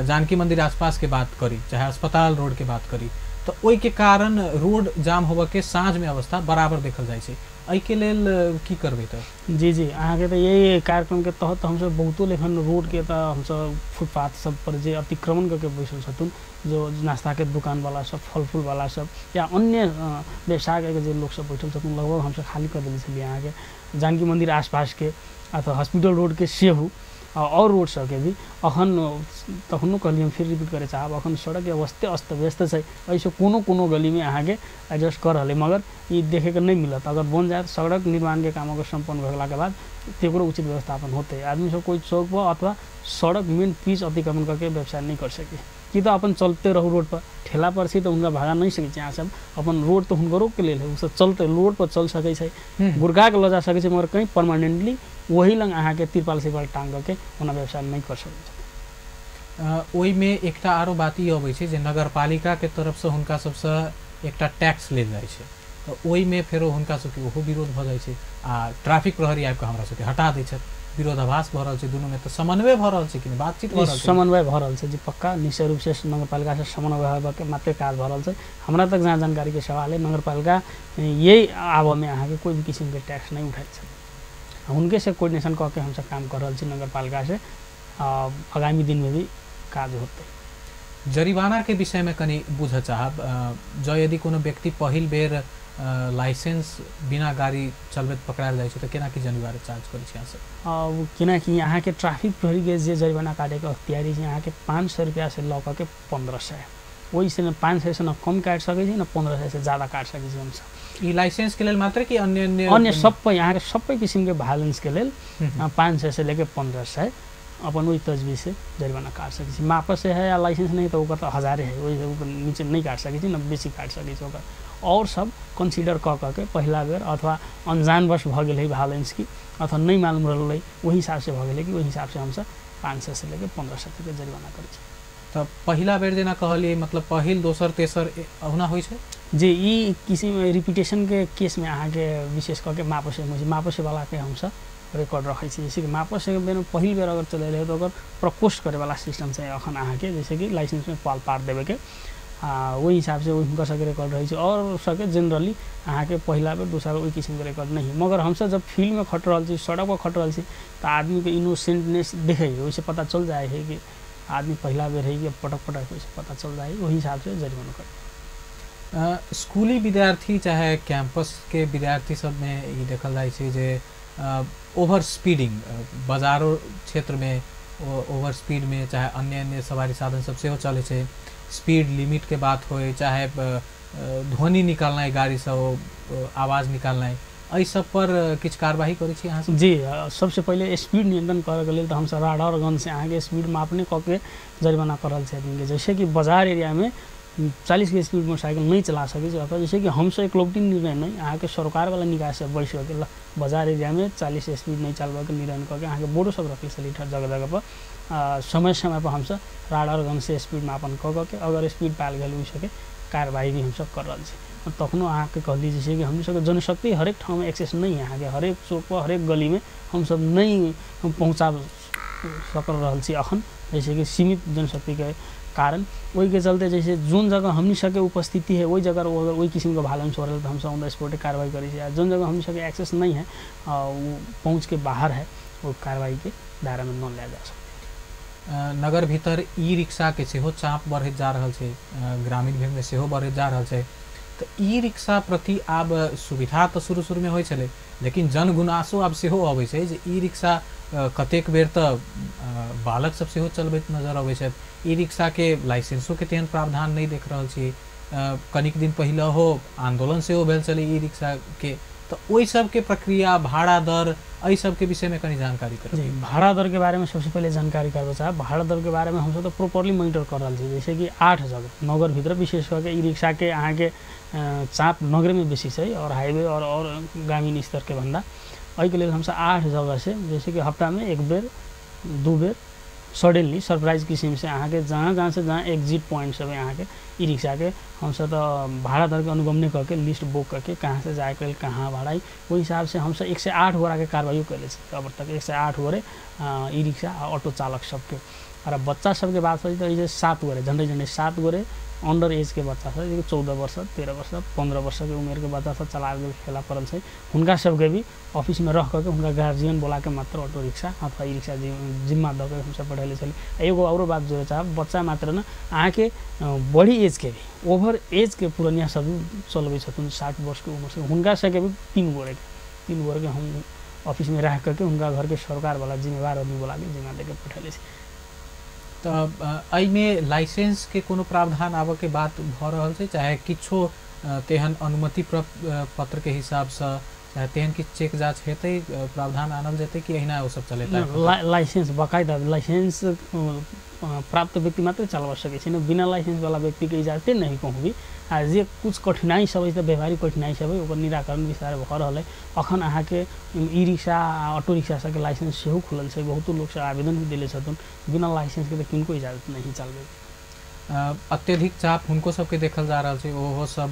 [SPEAKER 1] जानकी मंदिर आसपास के बात करी, चाहे अस्पताल रोड के बात करी, तऽ ओहिके कारण रोड जाम होबऽ के साँझमे अवस्था बराबर देखल जाइ छै। एहिके लेल की करबै तऽ?
[SPEAKER 2] जी जी, अहाँके तऽ यही कार्यक्रमके तहत हमसब बहुतो लेखन रोडके तऽ हमसब फुटपाथ सब पर जे अतिक्रमण करके बैसल छथुन, जो नाश्ताके दुकानवला सब, फल फूलवला सब या अन्य व्यवसाय करके जे लोक सब बैठल छथुन, लगभग हमसब खाली कर देने छलियै। अहाँके जानकी मन्दिर आसपासके अथवा हॉस्पिटल रोडके सेहो और रोड सबके भी अखन तखनो कहलियै, हम फिर रिपीट करे चाहब, अखन सड़कके अवस्था अस्त व्यस्त छै, एहिसँ कोनो कोनो गलीमे अहाँके एडजस्ट कर रहलै, मगर ई देखेके नहि मिलत। अगर बन जायत सड़क निर्माणके काम अगर सम्पन्न भऽ गेलाके बाद तेकरो उचित व्यवस्थापन होतै। आदमी सब कोइ चौक पर अथवा सड़क मेन पीच अतिक्रमण करके व्यवसाय नहीं कर सके कि तऽ अपन चलते रहू रोड पर, ठेला पर छी तऽ हुनका भागा नहीं सकै छी। अहाँ सब अपन रोड तऽ हुनकरो के लेल है, ओ सब चलते रोड पर चल सकै छै, गुड़का के लऽ जा सकै छै, मगर कहीं परमानेंटली वही लग अहाँके तिरपाल सिरपाल टांग के ओना व्यवसाय नहीं कर सकै छै।
[SPEAKER 1] ओहिमे एकटा आरो बात ई अबै छै जे नगरपालिकाके तरफसँ हुनका सबसँ एकटा टैक्स लेल जाइ छै, तऽ ओहिमे फेरो हुनका सबके ओहो विरोध भऽ जाइ छै आ ट्रैफिक प्रहरी आबिकऽ हमरा सबके हटा दै छथि। विरोधाभास भऽ रहल छै दुनूमे, तऽ समन्वय भऽ रहल छै कि नहि, बातचीत भऽ रहल छै?
[SPEAKER 2] समन्वय भऽ रहल छै जी, पक्का निश्चय रूपसँ नगरपालिकासँ समन्वय होबऽके मात्रै काज भऽ रहल छै। हमरा तक जहाँ जानकारीके सवाल है, नगरपालिका यही आबऽमे अहाँके कोइ भी किसिमके टैक्स नहि उठाइ छै, हुनके से कोर्डिनेशन कऽ के हमसब काम कर रहल छी नगरपालिका से। आगामी दिनमे भी काज होतै।
[SPEAKER 1] जरिवानाके विषयमे कनि बुझऽ चाहब, जँ यदि कोनो व्यक्ति पहिल बेर लाइसेंस बिना गाड़ी चलबैत पकड़ायल जाइ छै तऽ केना की जरिवाना चार्ज करै छी अहाँसब?
[SPEAKER 2] केनाकि अहाँके ट्रैफिक प्रहरीके जे जरिवाना काटैके अख्तियारी छै अहाँके 500 रुपैआसँ लऽ कऽ के 1500, ओहिसँ ने 500 न कम काटि सकै छी न 1500 से ज्यादा काटि सकै छी हमसब।
[SPEAKER 1] ई लाइसेंसके लेल मात्र कि अन्य अन्य?
[SPEAKER 2] अन्य सबै अहाँके सबै किसिमके भाइलेंसके लेल 500 से लेके 1500 अपन ओहि तजवीजसँ जरिवाना काटि सकै छी। मापस है या लाइसेंस नहीं तऽ ओकर तऽ हजारे है, ओहि नीचे नहि काटि सकै छी न बेसी काटि सकै छी ओकर। और सब कंसीडर कऽ कऽ के पहिला बेर अथवा अनजानवश भऽ गेल है भाइलेंस की अथवा नहि मालूम रहलै ओहि हिसाबसँ भऽ गेलै कि ओहि हिसाबसँ हमसब 500 से लेके 1500 तक जरिवाना करै छी।
[SPEAKER 1] तऽ पहिला बेर जेना कहलियै, मतलब पहिल दोसर तेसर अहुना होइ छै?
[SPEAKER 2] जी, ई किसिम रिपीटेशनके केसमे अहाँके विशेष कऽ के मापसे होइ छै। मापसेवलाके हमसब रिकॉर्ड रखै छी, जैसे कि मापसे बेर पहिल बेर अगर चलेलै तऽ ओकर प्रकोष्ठ करैवला सिस्टम छै अखन अहाँके, जैसे कि लाइसेंसमे पाल पार देबैके ओहि हिसाबसँ हुनकर सबके रिकॉर्ड रहै छै। और सबके जेनरली अहाँके पहिला बेर दोसर बेर ओहि किसिमके रिकॉर्ड नहि है, मगर हमसब जब फील्डमे खट रहल छी, सड़कपर खट रहल छी तऽ आदमीके इनोसेंटनेस देखै है, ओहिसँ पता चल जाइ है कि आदमी पहिला बेर है कि पटक पटक, ओहिसँ पता चल जाइ है, ओहि हिसाबसँ जरिमाना करै।
[SPEAKER 1] स्कूली विद्यार्थी चाहे कैंपसके विद्यार्थी सबमे ई देखल जाइ छै जे ओवर स्पीडिंग बाजारो क्षेत्रमे ओवर स्पीडमे चाहे अन्य अन्य सवारी साधन सब सेहो चलै छै, स्पीड लिमिटके बात होइ चाहे ध्वनि निकालनाइ गाड़ीसँ आवाज निकालनाइ, एहि सब पर किछु कार्रवाई करै छी अहाँ सब?
[SPEAKER 2] जी, सबसँ पहिले स्पीड नियंत्रण करैके लेल तऽ हमसब राडार गन से अहाँके स्पीड मापने कऽ के जरिमाना कर रहल छी आदमीके। जैसे कि बाजार एरियामे 40 के स्पीड मोटरसाइकिल नहीं चला सकै छै, अथवा जैसे कि हमसब एकलौटी निर्णय नहीं, अहाँके सरकारवाला निकायसँ बैस कऽ के बाजार एरियामे 40 स्पीड नहीं चलबऽके निर्णय कऽ के अहाँके बोर्डो सब रखले छलै जगह जगह पर। समय समय पर हमसब राडार गन से स्पीड मापन कऽ कऽ के अगर स्पीड पायल गेल ओहि सबके कार्रवाई भी हमसब कर रहल छी। तखनो अहाँके कहली जैसे कि हमनी सबके जनशक्ति हरेक ठाममे एक्सेस नहीं है, अहाँके हरेक चौक पर हरेक गलीमे हमसब नहीं पहुँचा सकल रहल छी अखन, जैसे कि सीमित जनशक्तिके कारण। ओहिके चलते जैसे जोन जगह हमनी सबके उपस्थिति है ओहि जगह अगर ओहि किसिमके भाइलेंस हो रहल तऽ हमसब ऑन the स्पॉटे कार्रवाई करै छी, आ जोन जगह हमनी सबके एक्सेस नहीं है ओ पहुँचके बाहर है ओ कार्रवाईके दायरामे न लायल जा सकते।
[SPEAKER 1] नगर भीतर ई रिक्शाके सेहो चाप बढ़ैत जा रहल छै, ग्रामीण भीड़मे सेहो बढ़ैत जा रहल छै, तऽ ई रिक्शा प्रति आब सुविधा तऽ शुरू शुरूमे होइ छलै, लेकिन जनगुनासो आब सेहो अबै छै जे ई रिक्शा कतेक बेर तऽ बालक सब सेहो चलबैत नजर अबै छथि, ई रिक्शाके लाइसेंसोके तेहन प्रावधान नहि देख रहल छी। कनिक दिन पहिले हो आन्दोलन सेहो भेल छलै ई रिक्शाके, तऽ ओहि सबके प्रक्रिया, भाड़ा दर, एहि सबके विषयमे कनि जानकारी करब।
[SPEAKER 2] जी, भाड़ा दरके बारेमे सबसँ पहिले जानकारी करबऽ चाहब। भाड़ा दरके बारेमे हमसब तऽ प्रॉपरली मोनिटर कर रहल छी, जैसे कि 8 जगह नगर भीतर विशेष कऽ के ई रिक्शाके अहाँके चाप नगरमे बेसी छै और हाईवे और ग्रामीण स्तरके भन्दा। एहिके लेल हमसब 8 जगह से जैसे कि हफ्तामे 1 बेर 2 बेर सडनली सरप्राइज किसिमसे अहाँके जहाँ जहाँ से जहाँ एग्जिट पॉइंट सब अहाँके ई रिक्शा के हमसब तऽ भाड़ा दरके अनुगमने कऽ के लिस्ट बुक करके कहाँ से जायके लेल कहाँ भाड़ा, ओहि हिसाब से हमसब 108 गोराके कार्रवाइयो कयले छी अब तक। 108 गोरे ई रिक्शा आ ऑटो चालक सबके। और बच्चा सबके बात होइ तऽ 7 गोरे, झन्डै झन्डै 7 गोरे अंडर एज के बच्चा सब, 14 वर्ष 13 वर्ष 15 वर्ष के उमेर के बच्चा सब चलाबे के खेला पड़ल छै, हुनका सबके भी ऑफिस में रह के हुनका गार्जियन बोला के मात्र ऑटो रिक्शा अथवा ई रिक्शा जिम्मा दऽ के हमसब पढ़ेले छली। एगो औरो बात जोड़े चाहब, बच्चा मात्र न अहाँके बड़ी एज के भी, ओवर एज के पुरनिया सब चलबै छथिन 60 वर्ष के उम्र से, हुनका सबके भी 3 गोरे के हम ऑफिस में रह के हुनका घर के सरकार वाला जिम्मेवार आदमी बोला के जिम्मा दे के पठेले छी।
[SPEAKER 1] तऽ एहिमे लाइसेंस के कोनो प्रावधान आबऽ के बात भऽ रहल छै, चाहे किछो तेहन अनुमति पत्र के हिसाबसँ, चाहे तेहन किछु चेक जाँच हेतै, प्रावधान आनल जेतै कि एहिना ओ सब चलेतै?
[SPEAKER 2] लाइसेंस बाकायदा लाइसेंस प्राप्त व्यक्ति मात्र चलवा सकै छै ने, बिना लाइसेंस वाला व्यक्तिके इजाजते नहीं कहूँ भी। आ जे कुछ कठिनाई सब है तऽ व्यवहारिक कठिनाई सब है ओकर निराकरण विस्तार भऽ रहल है। अखन अहाँके ई रिक्शा ऑटो रिक्शा सबके लाइसेंस सेहो खुलल छै, बहुतो लोक सब आवेदन भी देले छथिन, बिना लाइसेंस के तऽ किनको इजाजत नहीं चलबै।
[SPEAKER 1] अत्यधिक चाप हुनको सबके देखल जा रहल छै, ओहो सब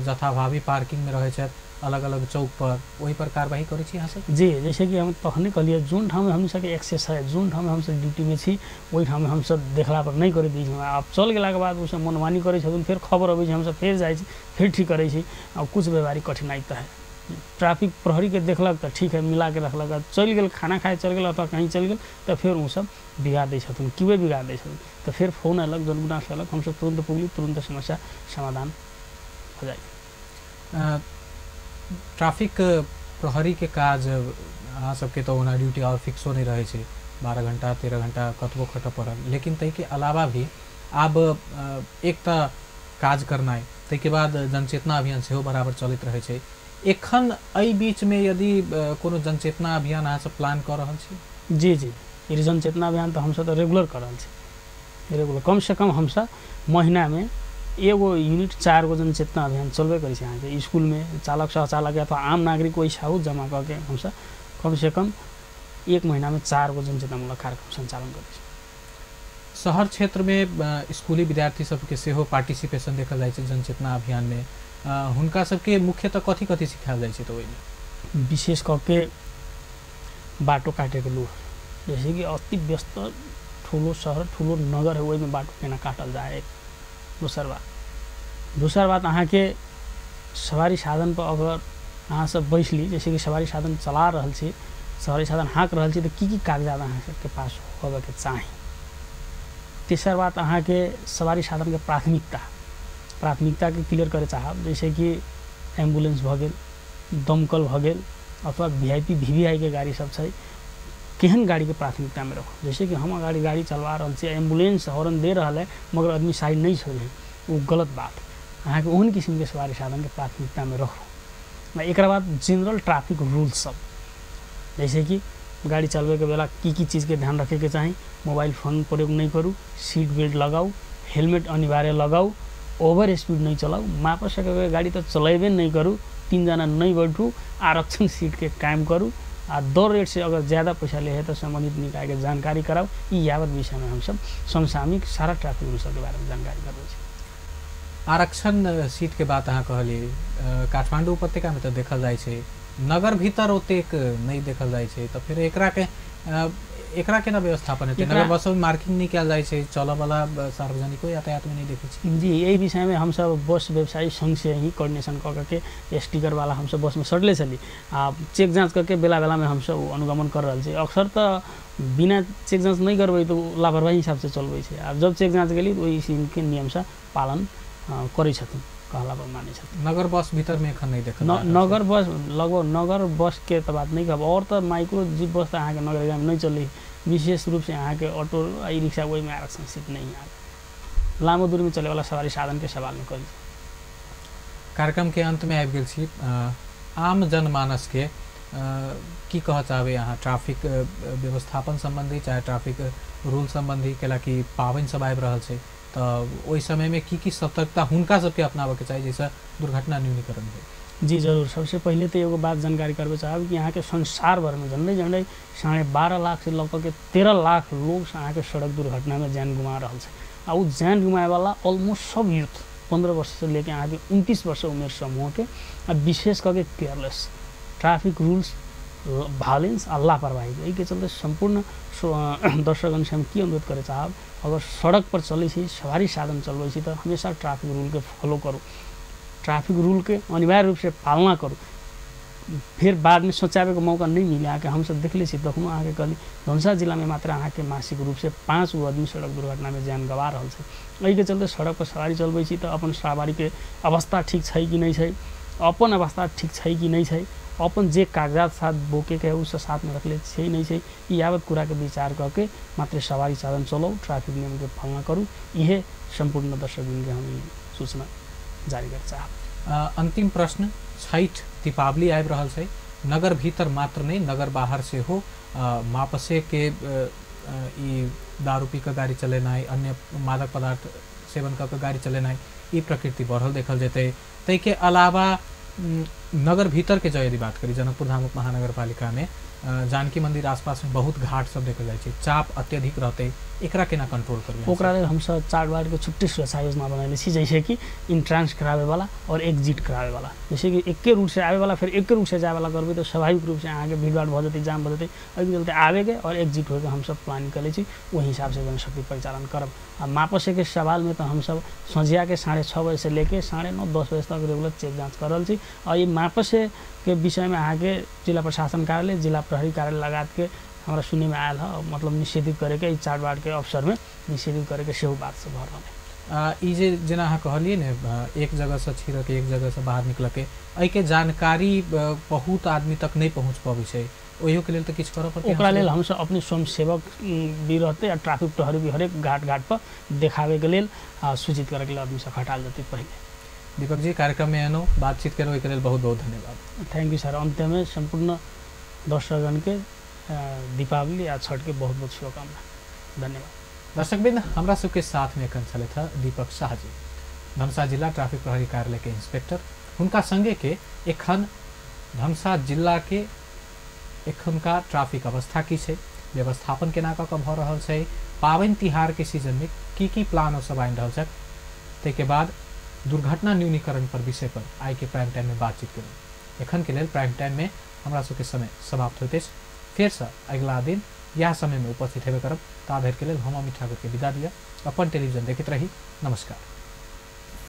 [SPEAKER 1] जथाभावी पार्किंग में रहै छथि अलग अलग चौक पर, ओहि पर कार्रवाई करै छी अहाँ सब?
[SPEAKER 2] जी, जैसे कि हम तखने कहलियै, जोन ठाम हम सबके एक्सेस है, जोन ठाम हमसब ड्यूटी में छी ओहि ठाम हमसब देखला पर नहीं करै दै छी। आब चल गेलाके बाद ओसब मनमानी करै छथिन, फेर खबर अबै छै, हमसब फेर जाइ छी फेर ठीक करै छी। आब कुछ व्यवहारिक कठिनाई तऽ है, ट्रैफिक प्रहरीके देखलक तऽ ठीक है मिलाके रखलक, चलि गेल खाना खाए चलि गेल अथवा कहीँ चलि गेल तऽ फेर ओसब बिगाड़ दै छथिन, क्यूए बिगाड़ दै छथिन, तऽ फेर फोन अयलक, जनगुनास अयलक, हमसब तुरन्त पुगली, तुरन्त समस्या समाधान हो जाइ।
[SPEAKER 1] ट्रैफिक प्रहरी के काज अहाँ सबके तऽ ओना ड्यूटी और फिक्सो नहीं रहै छै, 12 घंटा 13 घंटा कतबो खटऽ पड़ल, लेकिन ताहिके अलावा भी आब एक तऽ काज करनाइ, ताहिके बाद जनचेतना अभियान सेहो बराबर चलैत रहै छै। एखन एहि बीचमे यदि कोनो जनचेतना अभियान अहाँ सब प्लान कऽ रहल छी?
[SPEAKER 2] जी जी, ई जनचेतना अभियान तऽ हमसब तऽ रेगुलर कऽ रहल छी, रेगुलर कम से कम हमसब महीनामे एगो यूनिट 4 गो जनचेतना अभियान चलबे करै छै। अहाँके स्कूलमे चालक सहचालक अथवा आम नागरिक ओहि जमा कऽ के हमसब कम से कम 1 महीनामे 4 गो जनचेतनामूलक कार्यक्रम सञ्चालन करै छी।
[SPEAKER 1] शहर क्षेत्रमे स्कूली विद्यार्थी सबके सेहो पार्टिसिपेशन देखल जाइ छै जनचेतना अभियानमे, हुनका सबके मुख्यतः कथी कथी सिखायल जाइ छै तऽ ओहिमे?
[SPEAKER 2] विशेष कऽ के बाटो काटेके लूर, जैसे कि अति व्यस्त ठुलो शहर ठुलो नगर है ओहिमे बाटो केना काटल जाय। दोसर बात अहाँके सवारी साधन पर अगर अहाँ सब बैसली, जैसे कि सवारी साधन चला रहल छी, सवारी साधन हाँक रहल छी, तऽ की की कागजात अहाँ सबके पास होबऽके चाही। तेसर बात अहाँके सवारी साधनके प्राथमिकताके क्लियर करे चाहब, जैसे कि एम्बुलेंस भऽ गेल, दमकल भऽ गेल, अथवा VIP VVI के गाड़ी सब छै, केहन गाड़ीके प्राथमिकतामे रखू। जैसे कि हम अगाडि गाड़ी चलवा रहल छी, एम्बुलेंस हॉर्न दे रहल है मगर आदमी साइड नहीं छोड़े, वो गलत बात। अहाँके ओहन किसिमके सवारी साधनके प्राथमिकतामे रखू। एक बाद जनरल ट्रैफिक रूल्स सब, जैसे कि गाड़ी चलबैके बेला की की चीजके ध्यान रखेके चाही, मोबाइल फोन प्रयोग नहीं करू, सीट बेल्ट लगाउ, हेलमेट अनिवार्य लगाउ, ओवर स्पीड नहीं चलाउ, माप सके गाड़ी तऽ चलेबे नहीं करू, 3 जना नहीं बैठू, आरक्षण सीटके कायम करू, आ दर रेट से अगर ज़्यादा पैसा ले है तो संबंधित निकाय के जानकारी कराउ। ई यावत विषयमे हमसब समसामयिक सारा ट्रैफिक रूल्स के बारेमे जानकारी करबै छी।
[SPEAKER 1] आरक्षण सीट के बात अहाँ कहलियै, काठमांडू उपत्यकामे तऽ देखल जाइ छै, नगर भीतर ओतेक नहि देखल जाइ छै, तऽ फेर एकरा केना व्यवस्थापन हेतै? नगर बस में मार्किंग नहीं कयल जाइ छै, चलऽ वाला सार्वजनिको यातायात में नहीं देखै छी।
[SPEAKER 2] जी, एहि विषयमे हमसब बस व्यवसायी संघ से ही कोऑर्डिनेशन कऽ के स्टिकर वाला हमसब बसमे सटले छली, आ चेक जाँच करके बेला बेलामे हमसब अनुगमन कर रहल छी। अक्सर तऽ बिना चेक जाँच नहि करबै तऽ लापरवाही हिसाबसँ चलबै छै, आब जब चेक जाँच गेली तऽ ओहि सीनके नियमसँ पालन करै छथिन, कहला पर मानै छथिन।
[SPEAKER 1] नगर बस भीतरमे एखन नहि देखल?
[SPEAKER 2] नगर बस लगभग नगर बसके तऽ बात नहि कहब, और तऽ माइक्रो जीप बस तऽ अहाँके नगर एरियामे नहि चलै, विशेष रूपसँ अहाँके ऑटो ई रिक्शा ओहिमे आरक्षण सीट नहि आबै, लामो दूरीमे चलैवला सवारी साधनके सवालमे करी।
[SPEAKER 1] कार्यक्रमके अन्तमे आबि गेल छी, आम जनमानसके की कहऽ चाहबै अहाँ ट्रैफिक व्यवस्थापन सम्बन्धी, चाहे ट्रैफिक रूल सम्बन्धी, कैलाकि पाबनि सब आबि रहल छै तऽ ओहि समयमे की की सतर्कता हुनका सबके अपनाबऽके चाही जाहिसँ दुर्घटना न्यूनीकरण हो?
[SPEAKER 2] जी जरूर, सबसे पहिले तऽ एगो बात जानकारी करबै चाहब कि अहाँके संसार भरमे झन्डै झन्डै 12.5 लाख से लऽ के 13 लाख लोग अहाँके सड़क दुर्घटनामे जान गुमा रहल छै। आ उ जान गुमाएवाला ऑलमोस्ट सब यूथ 15 वर्ष से लेके अहाँके 29 वर्ष उमेर समूहके, आ विशेष करके केयरलेस ट्रैफिक रूल्स भायलेंस आ लापरवाही। एहिके चलते सम्पूर्ण दर्शकगण से हम की अनुरोध करे चाहब, अगर सड़क पर चलै छी, सवारी साधन चलबै छी तऽ हमेशा ट्रैफिक रूल के फॉलो करू, ट्रैफिक रूल के अनिवार्य रूप से पालना करू। फिर बाद में सोचाबे के मौका नहीं मिले। अहाँके हमसब देखले छी तखनो अहाँके कहली धनुषा जिलामे मात्र अहाँके मासिक रूप से 5 गो आदमी सड़क दुर्घटनामे जान गवा रहल छै। एहिके चलते सड़क पर सवारी चलबै छी तऽ अपन सवारीके अवस्था ठीक छै कि नहि छै, अपन अवस्था ठीक छै कि नहि छै, अपन जे कागजात साथ बोकेके है उसब साथमे रखले छै नहि छै, ई यावत कुराके विचार करके मात्र सवारी साधन चलाउ, ट्रैफिक नियमके पालना करू। इहे सम्पूर्ण दर्शकवृन्दके हम ई सूचना जारी कर चाहब।
[SPEAKER 1] अंतिम प्रश्न, छठि दीपावली आबि रहल छै, नगर भीतर मात्र नहि नगर बाहर सेहो मापसे के ई दारू पी कऽ गाड़ी चलेनाइ, अन्य मादक पदार्थ सेवन कऽ के गाड़ी चलेनाइ, ई प्रकृति बढ़ल देखल जेतै। ताहिके अलावा नगर भीतर के जो यदि बात करी, जनकपुर धाम उप महानगरपालिका में जानकी मंदिर आसपास में बहुत घाट सब देखल जाइ छै, चाप अत्यधिक रहतै, एकरा केना कंट्रोल करबै?
[SPEAKER 2] ओकरा लेल हमसब 4 वार्ड के छुट्टी सुरक्षा योजना बनैले छी, जैसे कि इंट्रांस करावे वाला और एग्जिट करावे वाला। जैसे कि एके रूट से आवे वाला फिर एके रूट से जाए वाला करबै तऽ स्वाभाविक रूप से अहाँके भीड़भाड़ भऽ जेतै, जाम भऽ जेतै। एहिके चलते आबेके और एग्जिट होइके हमसब प्लान करै छी, ओहि हिसाब से जनशक्ति परिचालन करब। आ मापसे के सवालमे तऽ हमसब सँझिया के 6:30 बजे से लेके 9:30 10 बजे तक रेगुलर चेक जाँच कर रहल छी। और ई मापसे के विषयमे अहाँके जिला प्रशासन कार्यालय, जिला प्रहरी कार्यालय लगायतके हमरा सुनैमे आयल है, मतलब निषेधित करैके ई 4 वार्डके अवसरमे निषेधित करैके सेहो बात सब भऽ रहल है।
[SPEAKER 1] ई जे जेना अहाँ कहलियै ने एक जगहसँ छिड़के एक जगहसँ बाहर निकलके, एहिके जानकारी बहुत आदमी तक नहि पहुँच पबै छै, ओहियोके लेल तऽ किछु करऽ पड़तै।
[SPEAKER 2] ओकरा लेल हमसब अपने स्वयंसेवक भी रहतै आ ट्रैफिक प्रहरी भी हरेक घाट घाट पर देखाबैके लेल आ सूचित करैके लेल आदमी सब हटायल जेतै पहिले।
[SPEAKER 1] दीपक जी, कार्यक्रम में एलहुँ, बातचीत केलहुँ, एहिके लेल बहुत बहुत धन्यवाद।
[SPEAKER 2] Thank you sir. अंत्यमे सम्पूर्ण दर्शकगणके दीपावली आ छठके बहुत बहुत शुभकामना। धन्यवाद।
[SPEAKER 1] दर्शकवृंद, हमरा सबके साथ में एखन छलथि हँ दीपक शाह जी, धनुषा जिला ट्रैफिक प्रहरी कार्यालय के इंस्पेक्टर। हुनका संगे के एखन धनुषा जिला के एखनका ट्रैफिक अवस्था की छै, व्यवस्थापन केना कऽ भऽ रहल छै, पाबनि तिहार के सीजन में की की प्लान सब आनि रहल छै, ताहिके बाद दुर्घटना न्यूनीकरण पर विषय पर आइ के प्राइम टाइम में बातचीत केलहुँ। एखन के लेल प्राइम टाइम में हमरा सबके समय समाप्त होइत अछि। फेरसँ अगिला दिन इएह समय में उपस्थित हेबे करब। ता धरि के लेल हम अमित ठाकुर के विदा दिअ। अपन टेलीविजन देखैत रही। नमस्कार।